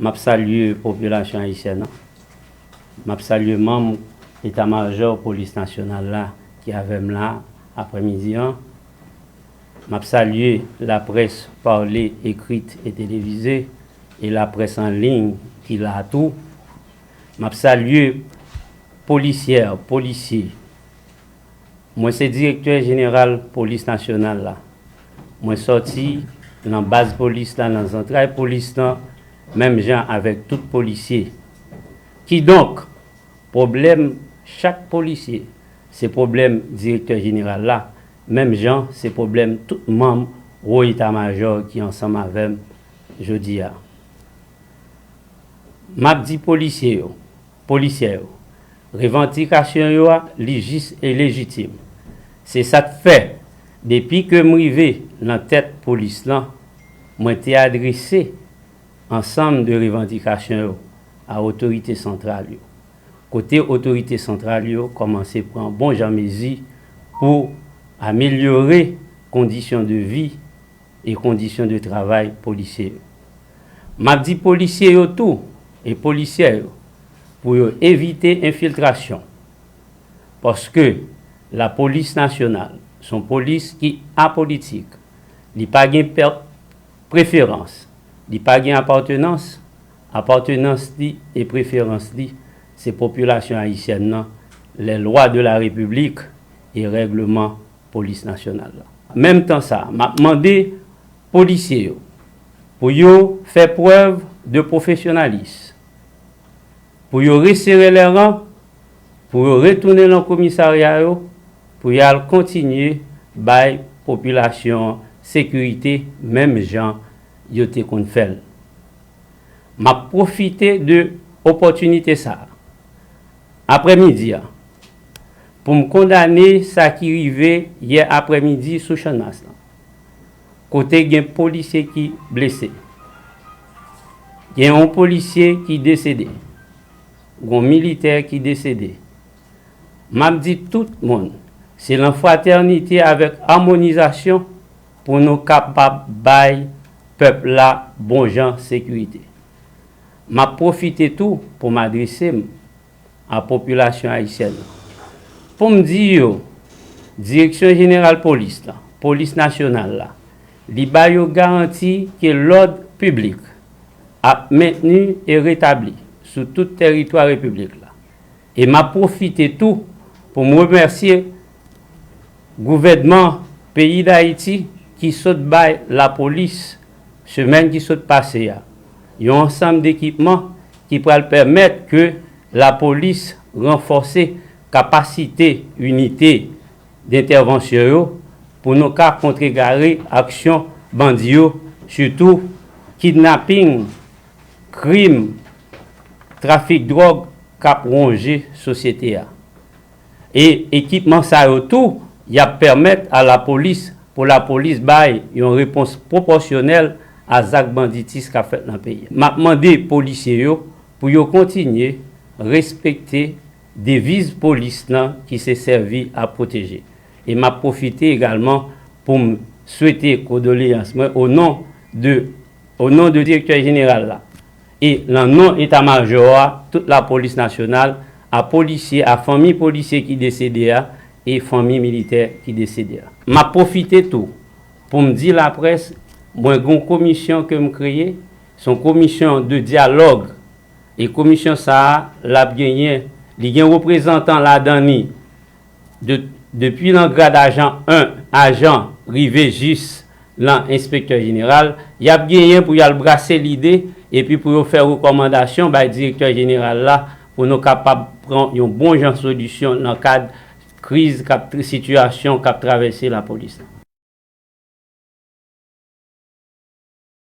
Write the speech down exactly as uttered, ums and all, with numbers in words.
M ap salye popilasyon ayisyèn nan. M ap salye manm Eta Majò Polis Nasyonal la ki avè m la aprèmidi an. M ap salye laprès pale, ekrit e televize e laprès an liy ki la tou. M ap salye polisyè, polisye. Mwen se direktè jeneral polis nasyonal la. Mwen sòti nan baz polis la, nan zantray polis lan, menm jan avèk tout polisye. Kidonk, pwoblèm chak polisye se pwoblèm direktè jeneral la, menm jan se pwoblèm tout manm wo eta majò ki ansanm avè m jodi a. M ap di polisye yo, polisyè yo, revandikasyon yo a, li jis e lejitim. Se sa k fè, depi ke m rive nan tèt polis lan, mwen te adrese ansanm de revandikasyon yo a otorite santral yo. Kote otorite santral yo kòmanse pran bon jan mezi pou amelyore kondisyon de vi e kondisyon de travay polisye yo. M ap di polisye yo tou e polisyè yo pou yo evite enfiltrasyon, paske lapolis nasyonal se yon polis ki apolitik, li pa gen pè-, preferans, li pa gen apatnans, apatnans li e preferans li se popilasyon ayisyèn nan, les lois de la République e règlement polis nasyonal la. Menm tan sa, m ap mande polisye yo pou yo fè prèv de pwofesyonalis, pou yo resere lè ran, pou yo retounen nan komisarya yo, pou y al kontinye bay popilasyon an sekirite menm jan yo te konn fè l. M ap pwofite de opòtinite sa a, aprèmidi a, pou m kondane sa ki rive yè aprèmidi sou Channmas lan, kote gen polisye ki blese. Gen yon polisye ki desede. Gen yon militè ki desede. M ap di tout moun, se nan fratènite avèk amonizasyon pou nou kapab bay pèp la bon jan sekirite. M ap pwofite tou pou m adrese m a popilasyon ayisyèn nan, pou m di yo, Direksyon Jeneral Polis la, Polis Nasyonal la, li ba yo garanti ke lòd piblik ap mentni e retabli sou tout tèritwa Repiblik la. E m ap pwofite tou pou m remèsye gouvènman peyi Dayiti ki sot bay lapolis, semèn ki sot pase a, yon ansanm dekipman ki pral pèmèt ke lapolis ranfòse kapasite inite dentèvansyon yo pou nou ka kontregare aksyon bandi yo, sitou kidnaping, krim, trafik dwòg k ap wonje sosyete a. E ekipman sa yo tou, y ap pèmèt a lapolis, pou lapolis bay yon repons pwopòsyonèl a zak banditis k ap fèt nan peyi a. M ap mande polisye yo pou yo kontinye respekte deviz polis lan ki se sèvi a pwoteje. E m ap pwofite egalman pou m swete kondoleyans mwen o non de, o non de direktè jeneral la e nan non eta majò a, tout lapolis nasyonal, a polisye, a fanmi polisye ki desede a e fanmi militè ki desede a. M ap pwofite tou pou m di laprès, mwen gen yon komisyon ke m kreye, se yon komisyon de dyalòg. E komisyon sa a, l ap genyen, li gen reprezantan ladan li, de, depi nan grad ajan en, ajan, rive jis nan enspektè jeneral, y ap genyen pou y al brase lide epi pou yo fè rekòmandasyon bay direktè jeneral la pou nou kapab pran yon bon jan solisyon nan kad kriz k ap, sitiyasyon k ap travèse lapolis la.